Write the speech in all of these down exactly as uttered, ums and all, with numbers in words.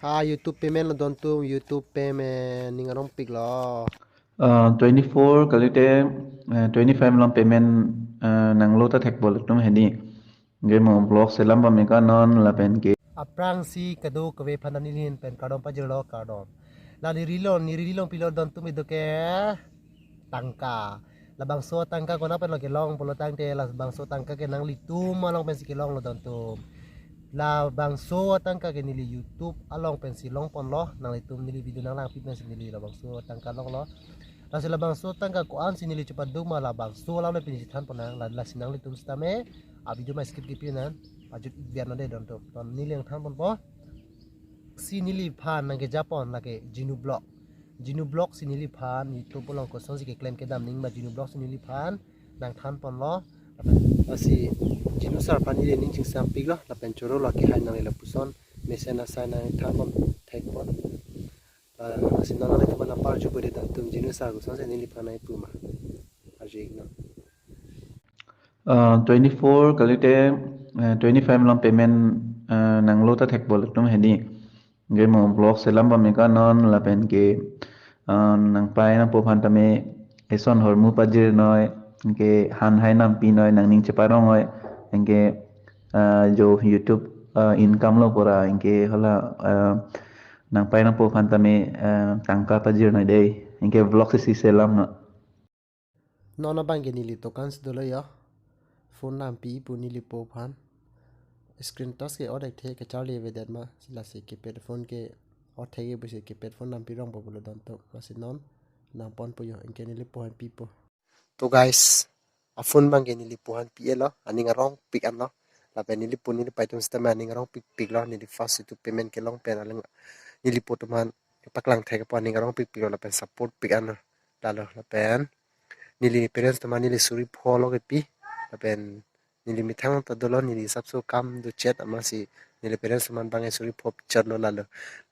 Ha, YouTube payment lo don atum, YouTube payment ning arongpiklo. Uh, twenty-four kalite, uh, twenty-five along payment, uh, nanglo ta thekpo latum hedi. Game of vlog selam pame ka non lapen ke. Aphrangsi kadokave aphan neli ahin pen kardom pajirlo, kardom. La neli rilo, neli rilo pilo don atum ido ke tangka. Labangso tangka konat pen lo kelong pulo tangte, labangso tangka ke nanglitum along pensi kelonglo don atum. Labangso tangka ke neli YouTube along pensi longponlo, nanglitum neli video nanglangpi pensi neli labangso tangka longlo. Lasi labangso tangka ko-ansi neli chepaduk ma labangso alam le pensi thanpon nang, la, lasi nanglitum sitame a video ma skip kipi nang, ajut biar node don atum. Ton neli nangthanponpo. Si neliphan nangkejapon lake Jinu Vlog. Jinu Vlog si neliphan YouTube along kosonsi keklem kedam aning ma Jinu Vlog si neliphan nangthanponlo. Lasi Jinu sir aphan neli ning chingsampiklo, lapen choro lake hai nangli lapuson mesen asai nangthanpon thekpon. Ah, lasi non nanglitum aphan nangparju bede don atum Jinu sir kosonsi neliphan nangpu ma. Arju-iknon. Uh, twenty-four kalite, uh, twenty-five along payment, uh, nanglo ta thekpo latum hedi. Game of vlog selam pame ka non lapen ke, uh, nangpai nangpo aphan tame eson ahormu pajirnoi, anke han hai nampinoi, nangning cheparong noi, anke, uh, jo YouTube, uh, income lo pura, anke hala, uh, nangpai nangpo aphan tame, uh, tangka pajirnoi dei, anke vlog si si selamnon. Non abang ke neli dokan si dolo yo. Phone nampi pu neli po aphan. Screen touch ke odekthe kacharli avedet ma, si lasi keypad phone ke othek ke pusi keypad phone nampi rongpo pulo don atum. Lasi non nangponpo yo, anke neli po aphan pipo. To guys, a phone abang ke neli po aphan pi-elo, aning arongpik anlo. Lapen neli po neli pai atum sitame aning arongpikpiklo, neli first YouTube payment kelong pen alang neli po atum aphan paklang thekpo, aning arongpikpiklo lapen support pik anlo. Lalo lapen neli parents atum aphan neli suri pho lo kepi, lapen neli methang ta dolo, neli asapso kam do chet amatsi neli parents atum aphan abang suri pho picture lo lalo.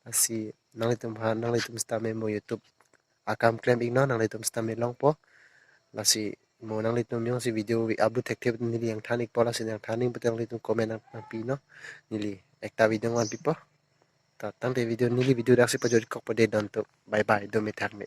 Lasi nanglitum aphan, nanglitum sitame mo YouTube akam klem-iknon, nanglitum sitame longpo. Lasi mo nanglitum jongsi video upload thekthe neli nangthan-ikpo, lasi nangthan-ik pute nanglitum comment nang, nangpinon. Neli ekta video nangvanpipo. Ta tangte video, neli video daksi pajut-ik kokpo dei don atum. Bye bye, do methang me.